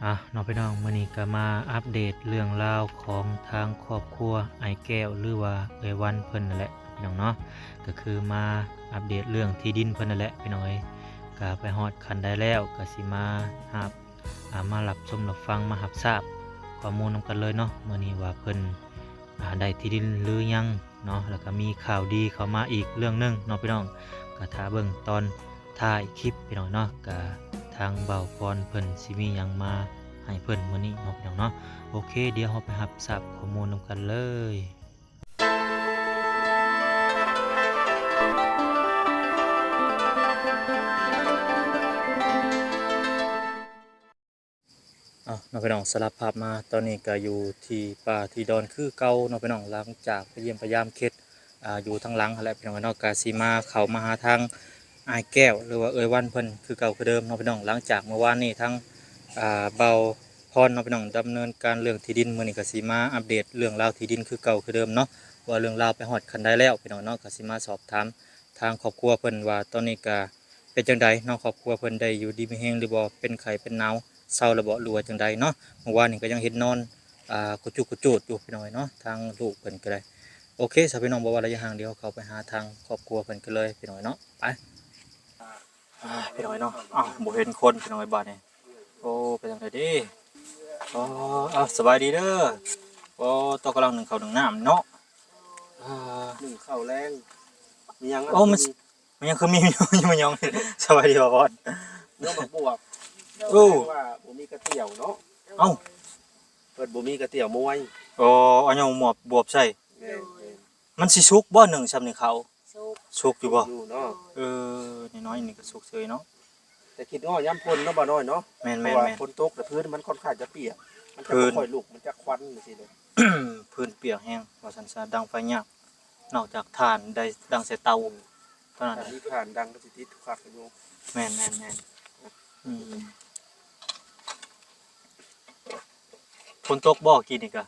ອ່ະເນາະພີ່ນ້ອງ, ມື້ນີ້ກໍມາອັບເດດເລື່ອງລາວຂອງທາງຄອບຄົວອ້າຍແກ້ວ ຫຼືວ່າເອື້ອຍວັນເພິ່ນນັ້ນແຫຼະພີ່ນ້ອງເນາະ, ກໍຄືມາອັບເດດເລື່ອງທີ່ດິນເພິ່ນນັ້ນແຫຼະພີ່ນ້ອງເອີຍ. ກໍໄປຮອດຂັ້ນໃດແລ້ວ ກໍຊິມາຮັບ ອ່າ ມາຮັບຊົມຮັບຟັງ ມາຮັບຊາບຂໍ້ມູນນຳກັນເລີຍເນາະ, ມື້ນີ້ວ່າເພິ່ນ ອ່າ ໄດ້ທີ່ດິນຫຼືຍັງເນາະ, ແລ້ວກໍມີຂ່າວດີເຂົ້າມາອີກເລື່ອງໜຶ່ງເນາະພີ່ນ້ອງ. ກໍຖ້າເບິ່ງຕອນທ້າຍຄລິບພີ່ນ້ອງເນາະ, ກໍທາງບ່າວພອນເພິ່ນຊິມີຫຍັງມາໃຫ້ເພິ່ນມື້ນີ້ເນາະພີ່ນ້ອງເນາະ. ໂອເຄ, ດຽວເຮົາໄປຮັບຊາບຂໍ້ມູນນຳກັນເລີຍ. ເອົາເນາະພີ່ນ້ອງ, ສະລັບພາບມາ ຕອນນີ້ກໍຢູ່ທີ່ປ່າທີ່ດອນຄືເກົ່າເນາະພີ່ນ້ອງ. ຫຼັງຈາກໄປຢ້ຽມໄປຢາມເຂດ ອ່າ ຢູ່ທາງຫຼັງຫັ້ນແຫຼະພີ່ນ້ອງເນາະ, ກໍຊິມາເຂົ້າມາຫາທາງອ້າຍແກ້ວ ຫຼືວ່າເອື້ອຍວັນເພິ່ນຄືເກົ່າຄືເດີມເນາະພີ່ນ້ອງ. ຫຼັງຈາກມື້ວານນີ້ທາງ ອ່າ ບ່າວພອນເນາະພີ່ນ້ອງ ດຳເນີນການເລື່ອງທີ່ດິນ, ມື້ນີ້ກໍຊິມາອັບເດດເລື່ອງລາວທີ່ດິນຄືເກົ່າຄືເດີມເນາະ, ວ່າເລື່ອງລາວໄປຮອດຂັ້ນໃດແລ້ວພີ່ນ້ອງເນາະ. ກໍຊິມາສອບຖາມ ທາງຄອບຄົວເພິ່ນວ່າຕອນນີ້ກະເປັນຈັ່ງໃດເນາະ, ຄອບຄົວເພິ່ນໄດ້ຢູ່ດີມີແຮງຫຼືບໍ່, ເປັນໄຂ້ເປັນໜາວເຊົາແລ້ວບໍ່ ຫຼືວ່າຈັ່ງໃດເນາະ. ເມື່ອວານນີ້ກໍຍັງເຫັນນອນ ອ່າ ກະຈຸກກະຈູດຢູ່ພີ່ນ້ອງເນາະ, ທາງລູກເພິ່ນກໍໄດ້. ໂອເຄ ຊະພີ່ນ້ອງ, ບໍ່ວ່າລະຍະຫ່າງ, ດຽວເຮົາເຂົ້າໄປຫາທາງຄອບຄົວເພິ່ນກັນເລີຍພີ່ນ້ອງເນາະ, ໄປ. ອ່າ ພີ່ນ້ອງເນາະ, ອ້າວ ບໍ່ເຫັນຄົນພີ່ນ້ອງເອີຍບາດນີ້. ໂອ້ ເປັນຈັ່ງໃດເດ? ອໍ ເອົາ ສະບາຍດີເດີ. ໂອ້ ໂຕກຳລັງໜຶ້ງເຂົ້າໜຶ້ງນ້ຳເນາະ. ອ່າ ໜຶ້ງເຂົ້າແລງ ມີຫຍັງ? ໂອ້ ມັນ ມັນຍັງຄືມີ ມີ ມີ ມີຫຍັງ? ສະບາຍດີ ບ່າວພອນ. ເນື້ອໝາກບວບ. ໂອ້ ແຕ່ວ່າບໍ່ມີກະຕຽວເນາະ. ເອົ້າ ເພິ່ນບໍ່ມີກະຕຽວມວຍ. ອໍ ເອົາຫຍັງມາບວບໃສ່? ແມ່ນໆ. ມັນຊິສຸກບໍ່ ໜຶ້ງຊ່ຳນີ້ເຂົ້າ? ສຸກ ສຸກຢູ່ບໍ່? ຢູ່ເນາະ. ເອີ ນ້ອຍໆນີ້ກໍສຸກເສີຍເນາະ. ແຕ່ຄິດວ່າຍາມຝົນເນາະ ບ່າວນ້ອຍເນາະ. ແມ່ນໆໆ. ເພາະວ່າຝົນຕົກແລ້ວພື້ນມັນຄ່ອນຂ້າງຈະປຽກ, ມັນຈະ ພື້ນ ບໍ່ຄ່ອຍລຸກ, ມັນຈະຄວັນຈັ່ງຊີ້ເດ້. ພື້ນປຽກແຮງວ່າຊັ້ນຊະ, ດັງໄຟຍາກ, ນອກຈາກຖ່ານໄດ້ດັງໃສ່ເຕົາ ອືມ ເທົ່ານັ້ນ. ຖ້າມີຖ່ານດັງກໍຊິຕິດຄັກຢູ່. ແມ່ນໆໆ. ອືມ ຝົນຕົກບໍ່ກີ້ນີ້ກະ?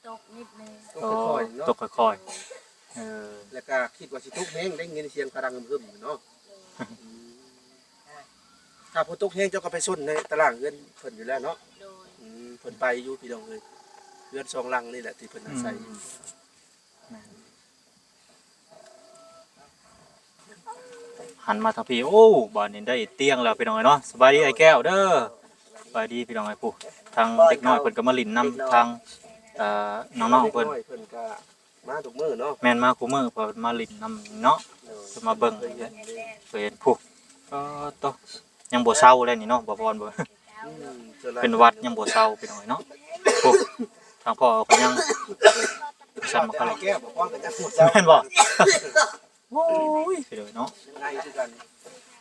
ຕົກນິດໜຶ່ງ. ຕົກຄ່ອຍໆເນາະ. ຕົກຄ່ອຍໆ. ເອີ ແລ້ວກະຄິດວ່າຊິຕົກແຮງ, ໄດ້ຍິນສຽງກະດັງຮຶມໆຢູ່ເນາະ. ອືມ ຖ້າຝົນຕົກແຮງເຈົ້າກໍໄປຊົນໃນຕາລ່າງເຮືອນເພິ່ນຢູ່ແລ້ວເນາະ. ໂດຍ. ອືມ ເພິ່ນໄປຢູ່ພີ່ນ້ອງເອີຍ, ເຮືອນສອງຫຼັງນີ້ແຫຼະທີ່ເພິ່ນອາໄສຢູ່. ອືມ ແມ່ນ. ຫັນມາທາງພີ້ ໂອ້ ບາດນີ້ໄດ້ຕຽງແລ້ວພີ່ນ້ອງເອີຍເນາະ. ສະບາຍດີອ້າຍແກ້ວເດີ. ສະບາຍດີພີ່ນ້ອງເອີຍ. ຜູ້ ທາງເດັກນ້ອຍເພິ່ນກໍມາຫຼິ້ນນຳທາງ ເອີ ນ້ອງໆເພິ່ນ. ເດັກນ້ອຍເພິ່ນກໍມາທຸກມື້ເນາະ. ແມ່ນ ມາຄູ່ມື້ ເພິ່ນມາຫຼິ້ນນຳເນາະ. ໂດຍ. ເພິ່ນມາເບິ່ງ ເຄີຍເຫັນ ເຄີຍເຫັນຜູ້. ເອີ ໂຕ ຍັງບໍ່ເຊົາເລີຍນີ້ເນາະ ບ່າວພອນ. ອືມ ເປັນຫວັດຍັງບໍ່ເຊົາພີ່ນ້ອງເອີຍເນາະ. ໂອ້ ທາງພໍ່ກໍຍັງ ແມ່ນບໍ່? ໂອ້ຍ ພີ່ນ້ອງເອີຍເນາະ. ຍັງໄອຄືກັນ.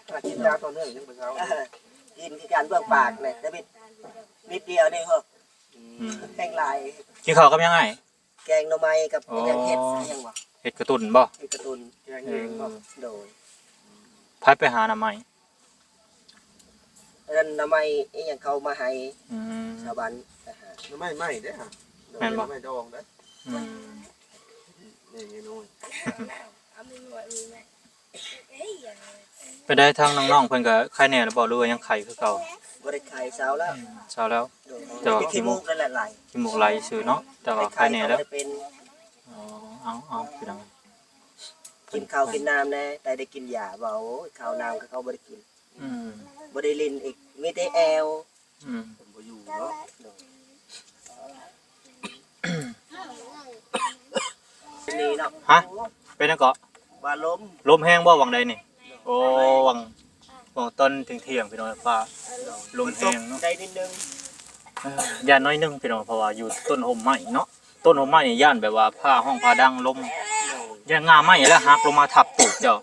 ຖ້າກິນຢາຕໍ່ເນື່ອງຍັງບໍ່ເຊົາ. ກິນຄືກັນ ເບື້ອງປາກນີ້ ແຕ່ເມັດ ເມັດດຽວນີ້ເຮີ້. ອືມ ແຮງຫຼາຍ. ກິນເຂົ້າກັບຫຍັງອ້າຍ? ແກງໜໍ່ໄມ້ກັບ ອໍ ອີຫຍັງ ເຫັດອີຫຍັງວະ? ເຫັດກະຕຸ່ນບໍ່? ເຫັດກະຕຸ່ນ. ແກງເອງບໍ່? ເອີ ໂດຍ. ໃຜໄປຫາໜໍ່ໄມ້? ອັນນັ້ນໜໍ່ໄມ້ອີຫຍັງເຂົາມາໃຫ້ ອືມ ຊາວບ້ານໄປຫາ. ໜໍ່ໄມ້ໃໝ່ເດ້ຫະ? ແມ່ນບໍ່? ໜໍ່ໄມ້ດອງເດ້. ອືມ ນີ້ນ້ອຍ. ເປັນໃດ ທາງນ້ອງໆເພິ່ນກໍໄຄແນ່ແລ້ວບໍ່ ຫຼືວ່າຍັງໄຄຄືເກົ່າ? ບໍ່ໄດ້ໄຄ ເຊົາແລ້ວ. ອືມ ເຊົາແລ້ວ. ໂດຍ. ແຕ່ວ່າ ແຕ່ຂີ້ມູກ ຂີ້ມູກນັ້ນແຫຼະຫຼາຍ. ຂີ້ມູກໄຫຼຊື່ເນາະ ແຕ່ວ່າໄຄແນ່ແລ້ວ. ໄດ້ໄຄກໍບໍ່ໄດ້ເປັນ. ອໍ ເອົາໆ ພີ່ນ້ອງ ກິນເຂົ້າກິນນ້ຳແດ່ ໄດ້ ໄດ້ກິນຢາບໍ່? ໂອ້ຍ ເຂົ້ານ້ຳກໍເຂົາບໍ່ໄດ້ກິນ. ອືມ ບໍ່ໄດ້ຫຼິ້ນອີກ ມີແຕ່ແອວ. ອືມ ເພິ່ນບໍ່ຢູ່ເນາະ. ໂດຍ. ນີ້ເນາະ. ຮະ? ເປັນຫຍັງເກາະ? ວ່າລົມ ລົມແຮງບໍ່ຫວ່າງໃດນີ້? ໂອ້ ຫວ່າງ ຫວ່າງຕອນທ່ຽງໆ ພີ່ນ້ອງ ຟ້າລົມແຮງເນາະ. ໄດ້ນິດໜຶ່ງ. ເອີ ຢ້ານໜ້ອຍໜຶ່ງ ພີ່ນ້ອງ ເພາະວ່າຢູ່ຕົ້ນຮົ່ມໄມ້ເນາະ. ຕົ້ນຮົ່ມໄມ້ນີ້ຢ້ານແບບວ່າຟ້າຮ້ອງຟ້າດັງ ລົມ. ໂດຍ. ຢ້ານງ່າໄມ້ແລ້ວຫັກລົງມາທັບຕູກເຈົ້າ.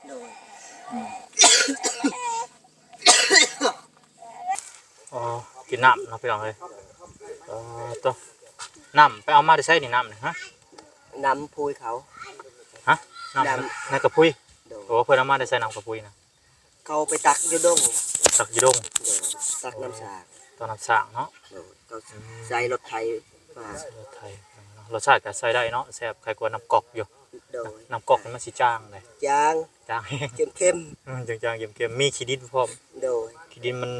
ໂດຍ. ອືມ ອໍ ກິນນ້ຳເນາະ ພີ່ນ້ອງເອີຍ. ເອີ ໂຕ ນ້ຳໄປເອົາມາແຕ່ໃສນີ້ ນ້ຳນີ້? ຮະ? ນ້ຳພຸຍເຂົາ. ຮະ? ນ້ຳ ນ້ຳ ໃນກະພຸຍ? ໂດຍ. ໂອ້ ເພິ່ນເອົາມາແຕ່ໃສ ນ້ຳກະພຸຍນະ? ເຂົາໄປຕັກຢູ່ດົງ. ຕັກຢູ່ດົງ? ໂດຍ. ຕັກນ້ຳສາງ. ຕັກນ້ຳສາງເນາະ. ໂດຍ. ເຂົາ ອືມ ໃຊ້ລົດໄຖມາ. ລົດໄຖ. ລົດຊາດກໍໃຊ້ໄດ້ເນາະ ແຊບ ໄຄກວ່ານ້ຳກອກຢູ່. ໂດຍ. ນ້ຳກອກນີ້ມັນຊິຈາງເດ້. ຈາງ. ຈາງ. ເຄັມໆ. ອືມ ຈາງໆ ເຄັມໆ ມີຂີ້ດິນພ້ອມ. ໂດຍ. ຂີ້ດິນມັນ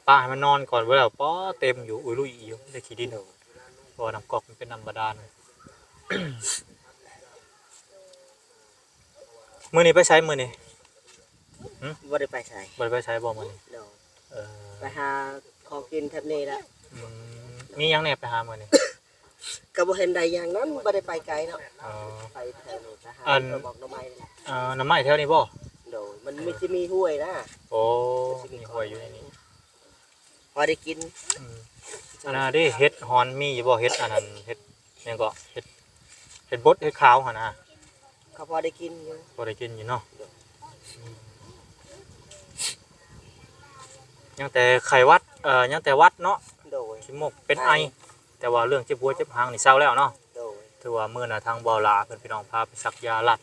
ປະໃຫ້ມັນນອນກ່ອນ ບໍ່ແລ້ວ ປະເຕັມຢູ່ ອຸລຸຍຢູ່ ມີແຕ່ຂີ້ດິນ ເພາະວ່ານ້ຳກອກມັນເປັນນ້ຳບາດານ. ມື້ນີ້ໄປໃສມື້ນີ້? ຫຶ? ບໍ່ໄດ້ໄປໃສ. ບໍ່ໄດ້ໄປໃສບໍ່ມື້ນີ້? ໂດຍ. ເອີ ໄປຫາຂອງກິນແຖບນີ້ແຫຼະ. ອືມ ມີຫຍັງແດ່ໄປຫາມື້ນີ້? ກໍບໍ່ເຫັນໄດ້ຫຍັງນັ້ນ ບໍ່ໄດ້ໄປໄກເນາະ. ອໍ ໄປແຖວນີ້ ໄປຫາ ອັນ ເອີ ໝາກໜໍ່ໄມ້ນີ້ແຫຼະ. ເອີ ໜໍ່ໄມ້ແຖວນີ້ບໍ່? ໂດຍ ມັນມີ ຊິມີຫ້ວຍນະ. ໂອ້ ມີຫ້ວຍຢູ່ໃນນີ້. ພໍໄດ້ກິນ. ອືມ ອັນນັ້ນເດ້ ເຫັດຫອນມີຢູ່ບໍ່? ເຫັດອັນນັ້ນ ເຫັດຫຍັງເກາະ ເຫັດ ເຫັດບົດ ເຫັດຂາວຫັ້ນນະ. ກໍພໍໄດ້ກິນຢູ່. ພໍໄດ້ກິນຢູ່ເນາະ. ໂດຍ. ອືມ ຍັງແຕ່ໄຂ້ຫວັດ ເອີ ຍັງແຕ່ຫວັດເນາະ. ໂດຍ. ຂີ້ມູກເປັນໄອ ໄອ ແຕ່ວ່າເລື່ອງເຈັບຫົວເຈັບຫາງນີ້ເຊົາແລ້ວເນາະ. ໂດຍ. ຖືວ່າມື້ໜ້າທາງບ່າວຫຼ້າເພິ່ນ ພີ່ນ້ອງ ພາໄປສັກຢາລັດ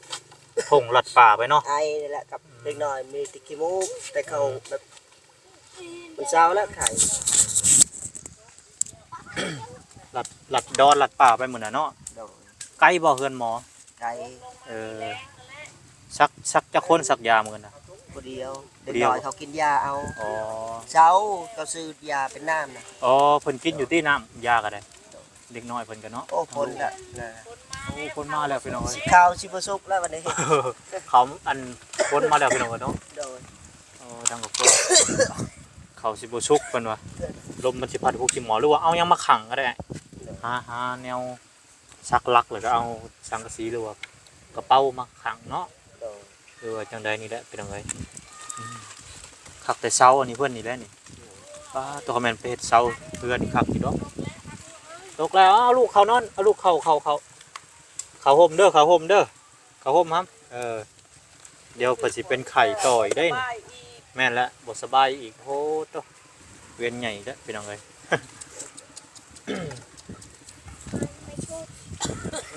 ທົ່ງລັດປ່າໄປເນາະ. ໄອນີ້ແຫຼະກັບ ອືມ ເດັກນ້ອຍມີແຕ່ຂີ້ມູກ ແຕ່ເຂົາ ອືມ ແບບ ມັນເຊົາແລ້ວໄຂ້. ລັດ ລັດດອນລັດປ່າໄປມື້ນັ້ນເນາະ. ໂດຍ. ໄກບໍ່ເຮືອນໝໍ? ໄກ. ເອີ ສັກ ສັກຈັກຄົນສັກຢາມື້ນັ້ນນະ? ຜູ້ດຽວ. ຜູ້ດຽວ. ເດັກນ້ອຍເຂົາກິນຢາເອົາ. ອໍ ເຊົາ ເຂົາຊື້ຢາເປັນນ້ຳນະ. ອໍ ເພິ່ນກິນຢູ່ຕິນ້ຳຢາກໍໄດ້. ເດັກນ້ອຍເພິ່ນກໍເນາະ. ໂອ້ ຝົນລະນະ. ໂອ້ ຝົນມາແລ້ວພີ່ນ້ອງເອີຍ. ເຂົ້າຊິບໍ່ສຸກແລ້ວບັດນີ້. ເຂົ້າ ອັນ ຝົນມາແລ້ວພີ່ນ້ອງເອີຍເນາະ. ໂດຍ. ໂອ້ ດັງກະໂປ ເຂົ້າຊິບໍ່ສຸກເພິ່ນວ່າ ລົມມັນຊິພັດຫົວຂີ້ໝໍ ຫຼືວ່າເອົາຫຍັງມາຂັງກໍໄດ້. ໂດຍ. ຫາ ຫາແນວສັກຫຼັກ ແລ້ວກໍເອົາສັງກະສີ ຫຼືວ່າກະເປົາມາຂັງເນາະ. ໂດຍ. ຫຼືວ່າຈັ່ງໃດນີ້ແຫຼະພີ່ນ້ອງເອີຍ. ອືມ ຄັກແຕ່ເສົາອັນນີ້ເພິ່ນນີ້ແຫຼະນີ້. ໂດຍ. ປ້າ ຕົວຄອມເມັນໄປເຮັດເສົາເຮືອນນີ້ຄັກຢູ່ດອກ. ຕົກແລ້ວ ເອົາລູກເຂົ້ານອນ ເອົາລູກເຂົ້າ ເຂົ້າ ເຂົ້າ ເຂົ້າຮົ່ມເດີ ເຂົ້າຮົ່ມເດີ ເຂົ້າຮົ່ມຫັ້ນ. ເອີ ດຽວເພິ່ນຊິເປັນໄຂ້ຕໍ່ອີກເດ້ນີ້. ແມ່ນແຫຼະ ບໍ່ສະບາຍອີກ. ໂອ້ໂຕ ເວນໃຫຍ່ເດີ້ພີ່ນ້ອງເອີຍ.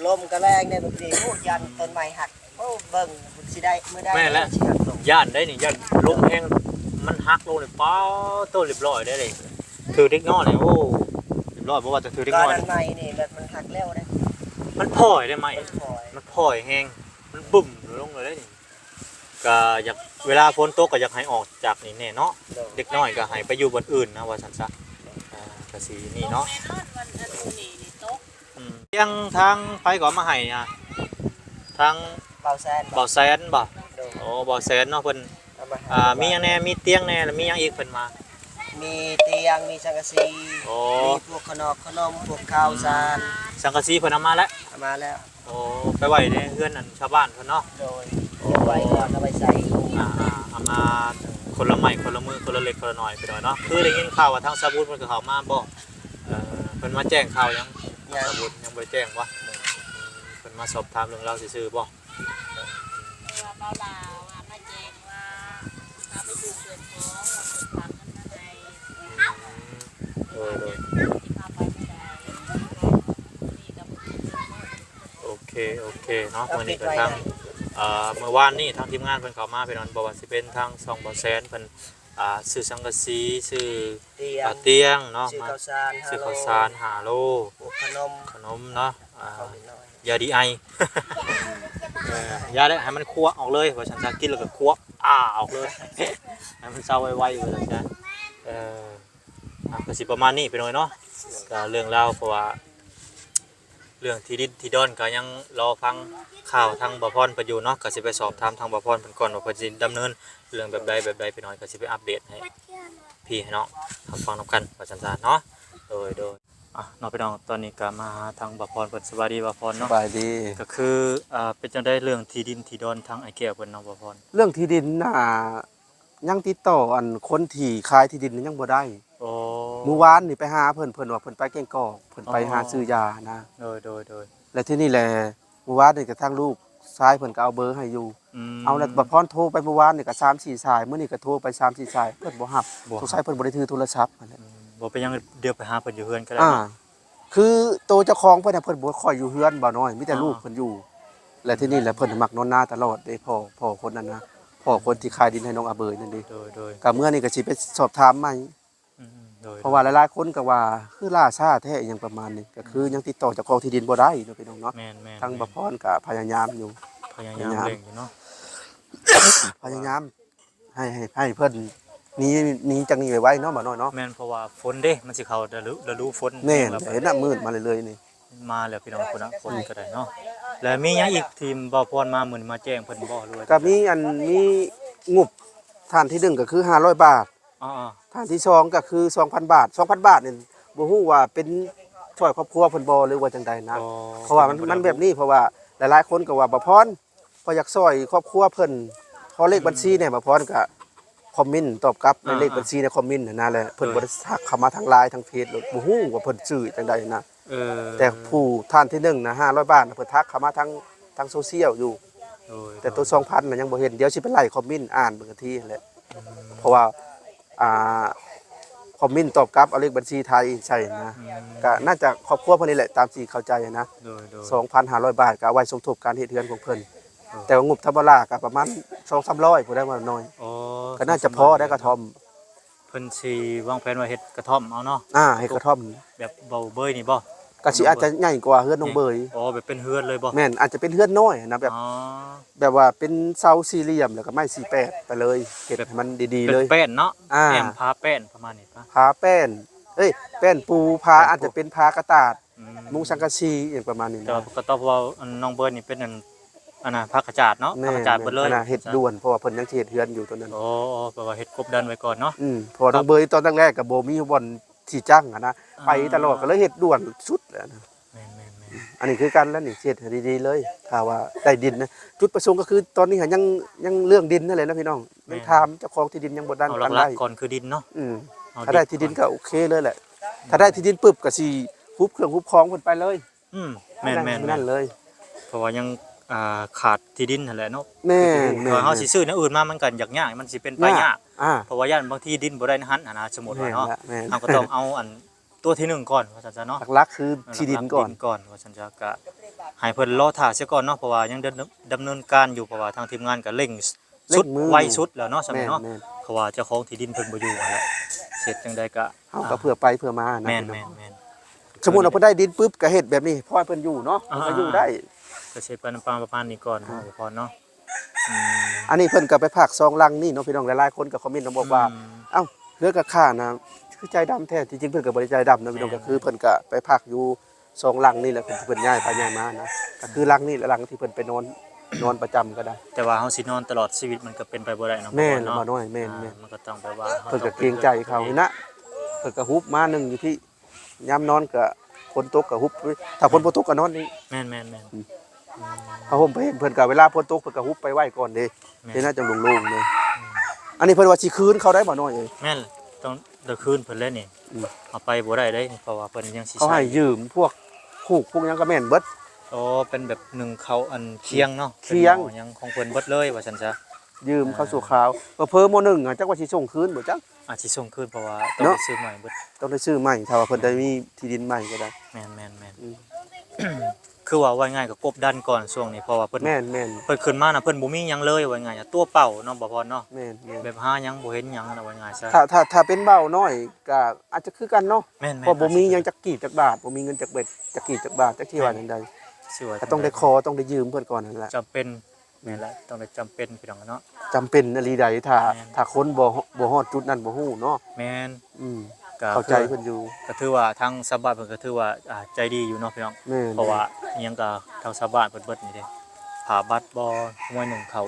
ລົມກໍແຮງເດ້ມື້ກີ້. ໂອ້ ຢ້ານຕົ້ນໄມ້ຫັກ. ໂອ້ ເບິ່ງຊິໄດ້ມື້ໃດ. ແມ່ນແຫຼະ ຊິຫັກລົງ. ຢ້ານໄດ໋ນີ້ ຢ້ານລົມແຮງ ມັນຫັກລົງນີ້ ປ້າໂຕ ລຽບຮ້ອຍເດ້ນີ້. ຖືກເດັກນ້ອຍນີ້ ໂອ້ ລຽບຮ້ອຍ. ບໍ່ວ່າແຕ່ຖືກເດັກນ້ອຍ ກ້ອນໄມ້ນີ້ແບບມັນຫັກແລ້ວເດ້. ມັນພອຍເດ້ໄມ້ ມັນພອຍ ມັນພອຍແຮງ ມັນບຶ້ມລົງເລີຍເດ້ນີ້. ກໍຢາກ ເວລາຝົນຕົກກໍຢາກໃຫ້ອອກຈາກນີ້ແດ່ເນາະ. ໂດຍ. ເດັກນ້ອຍກໍໃຫ້ໄປຢູ່ບ່ອນອື່ນນະ ວ່າຊັ້ນຊະ. ອ່າ ກໍຊິນີ້ເນາະ. ອືມ ຕຽງທາງໃຜກໍເອົາມາໃຫ້ອະ? ທາງບ່າວແສນ. ບ່າວແສນບໍ່? ໂດຍ. ໂອ້ ບ່າວແສນເນາະ ເພິ່ນ ເອົາມາໃຫ້. ອ່າ ມີຫຍັງແດ່? ມີຕຽງແດ່ ແລ້ວມີຫຍັງອີກເພິ່ນມາ? ມີຕຽງ ມີສັງກະສີ. ໂອ້ ມີພວກຂະໜອກຂະໜົມ ພວກເຂົ້າສານ. ອືມ ສັງກະສີເພິ່ນເອົາມາແລ້ວ? ເອົາມາແລ້ວ. ໂອ້ ໄປໄວ້ໃນເຮືອນອັນຊາວບ້ານເພິ່ນເນາະ. ໂດຍ. ໂອ້ ເກັບໄວ້ກ່ອນ ເອົາໄວ້ໃສ່. ອ່າໆ ເອົາມາຄົນລະໄມ້ຄົນລະມືຄົນລະເລັກຄົນລະໜ້ອຍພີ່ນ້ອງເນາະ. ຄືໄດ້ຍິນຂ່າວວ່າທາງສາວບຸນເພິ່ນກໍເຂົ້າມາບໍ່? ເອີ ເພິ່ນມາແຈ້ງຂ່າວຫຍັງ? ຍັງ. ສາວບຸນຍັງບໍ່ໄດ້ແຈ້ງບໍ່? ອືມ ເພິ່ນມາສອບຖາມເລື່ອງລາວຊື່ໆບໍ່? ເພາະວ່າບ່າວຫຼ້າວ່າມາແຈ້ງວ່າພາໄປຢູ່ເຮືອນຂອງ ວ່າເພິ່ນຝາກເງິນມາໃຫ້. ອືມ ໂດຍໆ. ໂອເຄ ໂອເຄເນາະ. ມື້ນີ້ກໍທາງ ເອີ ມື້ວານນີ້ທາງທີມງານເພິ່ນເຂົ້າມາພີ່ນ້ອງ ບໍ່ວ່າຊິເປັນທາງຊ່ອງບ່າວແສນເພິ່ນ ອ່າ ຊື້ສັງກະສີ ຊື້ຕຽງ ອ່າ ຕຽງເນາະ ຊື້ ມາ ເຂົ້າສານ ຊື້ເຂົ້າສານຫ້າໂລ ຫ້າໂລ ພວກຂະໜົມ ຂະໜົມເນາະ ອ່າ ຢາດີໄອ ເອີ ຢາໄດ້ໃຫ້ມັນຄົວອອກເລີຍ ວ່າຊັ້ນຊະ ກິນແລ້ວກໍຄົວ ອາ ອອກເລີຍ ໃຫ້ມັນເຊົາໄວໆ ວ່າຊັ້ນຊະ. ເອີ ອ່າ ກໍຊິປະມານນີ້ພີ່ນ້ອງເນາະ ກໍເລື່ອງລາວ ເພາະວ່າ ເລື່ອງທີ່ດິນທີ່ດອນກໍຍັງລໍຟັງຂ່າວທາງບ່າວພອນເພິ່ນຢູ່ເນາະ ກໍຊິໄປສອບຖາມທາງບ່າວພອນເພິ່ນກ່ອນວ່າເພິ່ນຊິດຳເນີນເລື່ອງແບບໃດແບບໃດ ພີ່ນ້ອງ ກໍຊິໄປອັບເດດໃຫ້ພີ່ໃຫ້ນ້ອງຮັບຟັງນຳກັນວ່າຊັ້ນຊະເນາະ. ໂດຍ ໂດຍ ອ່ະເນາະ ພີ່ນ້ອງ ຕອນນີ້ກໍມາຫາທາງບ່າວພອນເພິ່ນ. ສະບາຍດີບ່າວພອນເນາະ. ສະບາຍດີ. ກໍຄື ອ່າ ເປັນຈັ່ງໃດເລື່ອງທີ່ດິນທີ່ດອນທາງອ້າຍແກ້ວເພິ່ນເນາະ ບ່າວພອນ? ເລື່ອງທີ່ດິນນະ ຍັງຕິດຕໍ່ອັນຄົນທີ່ຂາຍທີ່ດິນຍັງບໍ່ໄດ້. ໂອ້ ມື້ວານນີ້ໄປຫາເພິ່ນ ເພິ່ນວ່າເພິ່ນໄປແກ້ງກອກ ເພິ່ນໄປ ອໍ ຫາຊື້ຢານະ. ໂດຍ ໂດຍ ໂດຍ. ແລ້ວທີນີ້ແຫຼະ ມື້ວານນີ້ກໍທາງລູກຊາຍເພິ່ນກໍເອົາເບີໃຫ້ຢູ່. ອືມ ເອົາ ແລ້ວບ່າວພອນໂທໄປມື້ວານນີ້ກໍສາມສີ່ສາຍ ມື້ນີ້ກໍໂທໄປສາມສີ່ສາຍ ເພິ່ນບໍ່ຮັບ. ບໍ່ຮັບ ສົງໄສເພິ່ນບໍ່ໄດ້ຖືໂທລະສັບຫັ້ນແຫຼະ. ອືມ ບໍ່ເປັນຫຍັງ ດຽວໄປຫາເພິ່ນຢູ່ເຮືອນກໍໄດ້ ອ່າ ເນາະ. ຄືໂຕເຈົ້າຂອງເພິ່ນນະ ເພິ່ນບໍ່ຄ່ອຍຢູ່ເຮືອນ ບ່າວນ້ອຍ ມີແຕ່ ອ່າ ລູກເພິ່ນຢູ່. ແລ້ວທີນີ້ແຫຼະ ເພິ່ນມັກນອນນາຕະຫຼອດເດ້ ພໍ່ ພໍ່ຄົນນັ້ນນະ ພໍ່ຄົນທີ່ຂາຍດິນໃຫ້ນ້ອງອາເບີຍນັ້ນເດ້. ໂດຍ ໂດຍ. ກໍເມື່ອນີ້ກໍຊິໄປສອບຖາມໃໝ່. ອືມ ໂດຍ ເພາະວ່າຫຼາຍໆຄົນກໍວ່າຄືລ່າຊ້າແທ້ ອີຫຍັງປະມານນີ້ ກໍຄື ອືມ ຍັງຕິດຕໍ່ເຈົ້າຂອງທີ່ດິນບໍ່ໄດ້ເນາະ ພີ່ນ້ອງເນາະ. ແມ່ນໆໆ. ທາງບ່າວພອນກໍພະຍາຍາມຢູ່ ພະຍາຍາມ ພະຍາຍາມ ເລັ່ງຢູ່ເນາະ ພະຍາຍາມ ໃຫ້ ໃຫ້ ໃຫ້ເພິ່ນ ໜີ ໜີຈາກນີ້ໄວໆເນາະ ບ່າວນ້ອຍເນາະ. ແມ່ນ ເພາະວ່າຝົນເດ້ ມັນຊິເຂົ້າລະດູ ລະດູຝົນ ແມ່ນ ເຫັນນະ ມືດມາເລື້ອຍໆນີ້. ມາແລ້ວພີ່ນ້ອງພຸ້ນນະ ຝົນກໍໄດ້ເນາະ. ແລ້ວມີຫຍັງອີກທີ່ບ່າວພອນມາມື້ນີ້ມາແຈ້ງເພິ່ນບໍ່ ຫຼືວ່າ? ກໍມີອັນ ມີງົບ ທ່ານທີໜຶ່ງກໍຄືຫ້າຮ້ອຍບາດ ອາໆ ທ່ານທີສອງກໍຄືສອງພັນບາດ. ສອງພັນບາດນີ້ບໍ່ຮູ້ວ່າເປັນຊ່ອຍຄອບຄົວເພິ່ນບໍ່ ຫຼືວ່າຈັ່ງໃດນະ. ອໍ ເພາະວ່າມັນ ມັນແບບນີ້ ເພາະວ່າຫຼາຍໆຄົນກໍວ່າ ບ່າວພອນ ຂ້ອຍຢາກຊ່ອຍຄອບຄົວເພິ່ນ ຂໍເລກບັນຊີແດ່. ອືມ ບ່າວພອນກໍຄອມເມັນຕອບກັບໃນ ອ່າໆ ເລກບັນຊີໃນຄອມເມັນຫັ້ນນະ ແລະເພິ່ນ ໂດຍ ບໍ່ໄດ້ທັກເຂົ້າມາທາງ LINE ທາງເຟສ ບໍ່ຮູ້ວ່າເພິ່ນຊື່ຈັ່ງໃດນະ. ເອີ ແຕ່ຜູ້ທ່ານທີໜຶ່ງນະ ຫ້າຮ້ອຍບາດນະ ເພິ່ນທັກເຂົ້າມາທາງ ທາງໂຊຊຽວຢູ່. ໂດຍ ແຕ່ໂຕ ໂດຍ ສອງພັນນະຍັງບໍ່ເຫັນ. ດຽວຊິໄປໄລ່ຄອມເມັນອ່ານເບິ່ງກະທີຫັ້ນແຫຼະ. ອືມ ເພາະວ່າ ອ່າ ຄອມເມັນຕອບກັບເອົາເລກບັນຊີໄທໃສ່ນະ. ອືມ ກະໜ້າຈະຄອບຄົວເພິ່ນນີ້ແຫຼະ ຕາມທີ່ເຂົ້າໃຈນະ. ໂດຍໆ ສອງພັນຫ້າຮ້ອຍບາດ ກະເອົາໄວ້ສົມທົບການເຮັດເຮືອນຂອງເພິ່ນ. ໂດຍ ແຕ່ວ່າງົບທຳມະດາກະປະມານສອງສາມຮ້ອຍພຸ້ນແຫຼະ ວ່າໜ້ອຍ. ອໍ ກະໜ້າຈະພໍໄດ້ກະທ່ອມ. ເພິ່ນຊິວາງແຜນວ່າເຮັດກະທ່ອມເອົາເນາະ. ອ່າ ເຮັດກະທ່ອມ ແບບເບົາເບີຍນີ້ບໍ່? ກະຊິອາດຈະໃຫຍ່ກວ່າເຮືອນນ້ອງເບີຍ. ອໍ ແບບເປັນເຮືອນເລີຍບໍ່? ແມ່ນ ອາດຈະເປັນເຮືອນນ້ອຍນະ ແບບ ອໍ ແບບວ່າເປັນເສົາສີ່ຫຼ່ຽມ ແລ້ວກໍໄມ້ສີ່ແປດໄປເລີຍ ເຮັດໃຫ້ມັນດີໆເລີຍ. ເປັນແປ້ນເນາະ. ອ່າ ແອ້ມຜາແປ້ນປະມານນີ້ປະ? ຜາແປ້ນ ເອີຍ ແປ້ນປູ ຜາອາດຈະເປັນຜາກະຕາດ ອືມ ມຸງສັງກະສີ ອີ່ຫຍັງປະມານນີ້ນະ. ແຕ່ວ່າກໍຕ້ອງ ເພາະວ່ານ້ອງເບີຍນີ້ເປັນອັນ ອັນນ່າ ຜາກະຈາດເນາະ. ແມ່ນ ຜາກະຈາດເບິດເລີຍ. ອັນນ່າ ເຮັດດ່ວນ ເພາະວ່າເພິ່ນຍັງຊິເຮັດເຮືອນຢູ່ຕອນນັ້ນ. ອໍ ອໍ ແປວ່າເຮັດກົບດັນໄວ້ກ່ອນເນາະ. ອືມ ເພາະວ່ານ້ອງເບີຍຕອນແລກໆກໍບໍ່ມີບ່ອນທີ່ຈັ້ງຫັ້ນນະ ອ່າ ໄປຕະຫຼອດ ກໍເລີຍເຮັດດ່ວນສຸດແຫຼະນະ. ແມ່ນໆໆ ອັນນີ້ຄືກັນແລ້ວນີ້ ຊິເຮັດໃຫ້ດີໆເລີຍ. ຖ້າວ່າໄດ້ດິນນະ ຈຸດປະສົງກໍຄືຕອນນີ້ຫາຍັງ ຍັງເລື່ອງດິນນັ້ນແຫຼະນະພີ່ນ້ອງ. ແມ່ນ ຍັງຖາມເຈົ້າຂອງທີ່ດິນຍັງບໍ່ທັນ ເອົາຫຼັກໆກ່ອນຄືດິນເນາະ. ອືມ ເອົາ ຖ້າໄດ້ທີ່ດິນກໍໂອເຄເລີຍແຫຼະ. ອືມ ຖ້າໄດ້ທີ່ດິນປຶບກໍຊິຮຸບເຄື່ອງຮຸບຂອງເພິ່ນໄປເລີຍ. ອືມ ແມ່ນໆໆ ນັ້ນເລີຍ ເພາະວ່າຍັງ ອ່າ ຂາດທີ່ດິນຫັ້ນແຫຼະເນາະ. ແມ່ນ ຄື ແມ່ນ ຖ້າເຮົາຊິຊື້ແນວອື່ນມາ ມັນກໍຢາກຍາກ ມັນຊິເປັນໄປຍາກ. ອ່າ ເພາະວ່າຢ້ານບາງທີດິນບໍ່ໄດ້ໃນຫັ້ນຫັ້ນນະ ສົມມຸດວ່າເນາະ. ແມ່ນແຫຼະ ແມ່ນ ເຮົາກໍຕ້ອງເອົາອັນຕົວທີໜຶ່ງກ່ອນ ວ່າຊັ້ນຊະເນາະ. ຫຼັກໆຄືທີ່ດິນກ່ອນ ເອີ ຫຼັກໆດິນກ່ອນ ວ່າຊັ້ນຊະ. ກະໃຫ້ເພິ່ນລໍຖ້າເສຍກ່ອນເນາະ ເພາະວ່າຍັງດຳ ດຳເນີນການຢູ່ ເພາະວ່າທາງທີມງານກໍເລັ່ງ ເລັ່ງມື ສຸດໄວສຸດແລ້ວເນາະ ສ່ຳນີ້ເນາະ. ແມ່ນໆ ເພາະວ່າເຈົ້າຂອງທີ່ດິນເພິ່ນບໍ່ຢູ່ຫັ້ນແຫຼະ ເຮັດຈັ່ງໃດກໍ ເຮົາກໍເພື່ອໄປເພື່ອມານະ. ແມ່ນໆໆ ສົມມຸດວ່າເພິ່ນໄດ້ດິນປຶບກໍເຮັດແບບນີ້ ພໍໃຫ້ເພິ່ນຢູ່ເນາະ. ອ່າ ເພິ່ນກໍຢູ່ໄດ້ ກໍເຮັດໄປນຳປະມານນີ້ກ່ອນ ອ່າ ເນາະ ພໍ່ພອນເນາະ. ອືມ ອັນນີ້ເພິ່ນກໍໄປພາກສອງຫຼັງນີ້ເນາະ ພີ່ນ້ອງ. ຫຼາຍໆຄົນກໍຄອມເມັນມາບອກວ່າ ອືມ ເອົ້າ ເຮືອນກະຂ້ານະ ຄືໃຈດຳແທ້. ທີ່ຈິງເພິ່ນກໍບໍ່ໄດ້ໃຈດຳເນາະ ພີ່ນ້ອງ. ແມ່ນ ກໍຄືເພິ່ນກໍໄປພັກຢູ່ສອງຫຼັງນີ້ແຫຼະ ເພິ່ນ ເພິ່ນຍ້າຍໄປຍ້າຍມານະ. ກໍຄືຫຼັງນີ້ແຫຼະ ຫຼັງທີ່ເພິ່ນໄປນອນ ນອນປະຈຳກໍໄດ້. ແຕ່ວ່າເຮົາຊິນອນຕະຫຼອດຊີວິດມັນກໍເປັນໄປບໍ່ໄດ້ເນາະ. ແມ່ນ ບໍ່ນ້ອຍ ແມ່ນໆ ມັນກໍຕ້ອງແບບວ່າ ເພິ່ນກໍເກງໃຈເຂົາຫັ້ນນະ. ເພິ່ນກໍຮຸບມາໜຶ່ງຢູ່ພີ້ ຍາມນອນກໍຝົນຕົກກໍຮຸບ ຖ້າຝົນບໍ່ຕົກກໍນອນນີ້. ແມ່ນໆໆ ອືມ ຜ້າຫົ່ມໄປເຫັນເພິ່ນກໍ ເວລາຝົນຕົກເພິ່ນກໍຮຸບໄປໄວ້ກ່ອນເດ້. ແມ່ນ ເຮັດໃຫ້ຈັ່ງໂລ່ງໆເດ້. ອືມ ອັນນີ້ເພິ່ນວ່າຊິຄືນເຂົາໄດ້ບໍ່ນ້ອຍເອີຍ. ແມ່ນ ຕ້ອງໄດ້ຄືນເພິ່ນແລ້ວນີ້. ອືມ ເອົາໄປບໍ່ໄດ້ເດ້ ເພາະວ່າເພິ່ນຍັງຊິ ເຂົາໃຫ້ ໃຊ້ ຢືມພວກຄູກພວກຫຍັງກໍແມ່ນເບິດ. ອໍ ເປັນແບບໜຶ່ງເຂົ້າອັນຄຽງເນາະ. ຄຽງ ເປັນໝໍ້ຫຍັງຂອງເພິ່ນເບິດເລີຍວ່າຊັ້ນຊະ. ຢືມເຂົາ ອ່າ ຊົ່ວຄາວ ເຜີໆໝໍ້ໜຶ່ງອາດຈັກວ່າຊິສົ່ງຄືນບໍ່ຈັກ. ອາດຊິສົ່ງຄືນ ເພາະວ່າຕ້ອງໄດ້ຊື້ໃໝ່ເບິດ. ຕ້ອງໄດ້ຊື້ໃໝ່ ຖ້າວ່າເພິ່ນໄດ້ມີທີ່ດິນໃໝ່ກໍໄດ້. ແມ່ນໆໆ ອືມ ຄືວ່າເວົ້າງ່າຍໆກໍກົບດັນກ່ອນຊ່ວງນີ້ ເພາະວ່າເພິ່ນ ແມ່ນໆ ເພິ່ນຂຶ້ນມານະ ເພິ່ນບໍ່ມີຫຍັງເລີຍ ເວົ້າງ່າຍໆ ຕົວເປົ່າເນາະ ບ່າວພອນເນາະ. ແມ່ນໆ ແບບຫາຫຍັງບໍ່ເຫັນຫຍັງນະ ເວົ້າງ່າຍໆຊະ. ຖ້າ ຖ້າ ຖ້າເປັນບ່າວນ້ອຍກໍອາດຈະຄືກັນເນາະ. ແມ່ນໆ ເພາະບໍ່ມີຫຍັງຈັກກີບຈັກບາດ ບໍ່ມີເງິນຈັກເບັດຈັກກີບຈັກບາດ ຈັກຊິວ່າຈັ່ງໃດ. ກໍຕ້ອງໄດ້ຂໍ ຕ້ອງໄດ້ຢືມເພິ່ນກ່ອນຫັ້ນລະ. ຈຳເປັນ ແມ່ນແຫຼະ ຕ້ອງໄດ້ຈຳເປັນພີ່ນ້ອງເນາະ. ຈຳເປັນອີ່ຫຼີໃດ໋ ຖ້າ ແມ່ນ ຖ້າຄົນບໍ່ ບໍ່ຮອດຈຸດນັ້ນບໍ່ຮູ້ເນາະ. ແມ່ນ ອືມ ກໍ ເຂົ້າໃຈເພິ່ນຢູ່. ກໍຖືວ່າທາງຊາວບ້ານເພິ່ນກໍຖືວ່າ ອ່າ ໃຈດີຢູ່ເນາະພີ່ນ້ອງ. ແມ່ນ ເພາະວ່າ ແມ່ນ ອີ່ຫຍັງກໍທາງຊາວບ້ານເພິ່ນເບິດນີ້ເດ້ ຄ່າບັດບໍ່ ຮວຍໜຶ່ງເຂົ້າ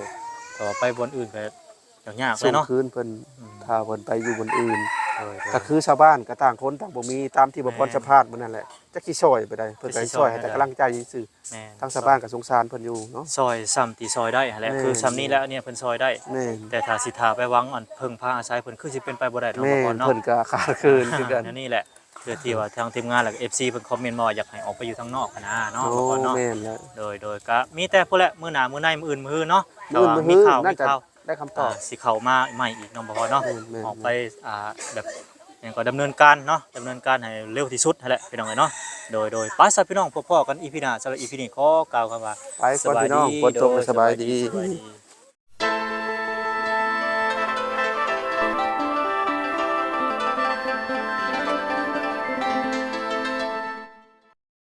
ແຕ່ວ່າໄປບ່ອນອື່ນກໍ ຍາກໆເລີຍເນາະ ສົ່ງຄືນເພິ່ນ. ອືມ ຖ້າເພິ່ນໄປຢູ່ບ່ອນອື່ນ ໂດຍໆ ກໍຄືຊາວບ້ານກໍຕ່າງຄົນຕ່າງບໍ່ມີ ຕາມທີ່ບ່າວພອນ ແມ່ນ ສຳພາດມື້ນັ້ນແຫຼະ ຈັກຊິຊ່ອຍໄປໃດ ເພິ່ນກໍຊ່ອຍໃຫ້ແຕ່ກຳລັງໃຈຊື່ໆ. ແມ່ນ ທາງຊາວບ້ານກໍສົງສານເພິ່ນຢູ່ເນາະ. ຊ່ອຍສ່ຳທີ່ຊ່ອຍໄດ້ຫັ້ນແຫຼະ ແມ່ນ ຄືສ່ຳນີ້ແຫຼະ ອັນນີ້ເພິ່ນຊ່ອຍໄດ້. ແມ່ນ ແຕ່ຖ້າຊິຖ້າໄປຫວັງອັນເພິ່ງພາອາໄສເພິ່ນ ຄືຊິເປັນໄປບໍ່ໄດ້ເນາະ ແມ່ນ ບ່າວພອນເນາະ. ເພິ່ນກໍຂາດເຂີນຄືກັນ ອັນນີ້ແຫຼະ ເພື່ອທີ່ວ່າທາງທີມງານ ແລ້ວກໍ ເອັຟຊີ ເພິ່ນຄອມເມັນມາວ່າຢາກໃຫ້ອອກໄປຢູ່ທາງນອກຫັ້ນນະເນາະ ໂອ້ ບ່າວພອນເນາະ. ແມ່ນແລ້ວ ໂດຍໆ ກໍມີແຕ່ພຸ້ນແຫຼະ ມື້ໜ້າ ມື້ໃນ ມື້ອື່ນ ມື້ຮືເນາະ ມື້ອື່ນ ມື້ຮື ແຕ່ວ່າມີຂ່າວ ມີຂ່າວ ໄດ້ຄຳຕອບ ອ່າ ຊິເຂົ້າມາໃໝ່ອີກເນາະ ບ່າວພອນເນາະ. ແມ່ນໆໆ ອອກໄປ ອ່າ ແບບ ຫຍັງກໍດຳເນີນການເນາະ ດຳເນີນການໃຫ້ເລັວທີ່ສຸດຫັ້ນແຫຼະ ພີ່ນ້ອງເອີຍເນາະ. ໂດຍໆ ໄປຊະພີ່ນ້ອງ ພົບພໍ້ກັນ ອີ ພີ ໜ້າ. ສຳລັບ ອີ ພີ ນີ້ ຂໍກ່າວຄຳວ່າ ແມ່ນ ສະບາຍດີ ພີ່ນ້ອງ ຝົນຕົກ ໂດຍ ສະບາຍດີ ສະບາຍດີ.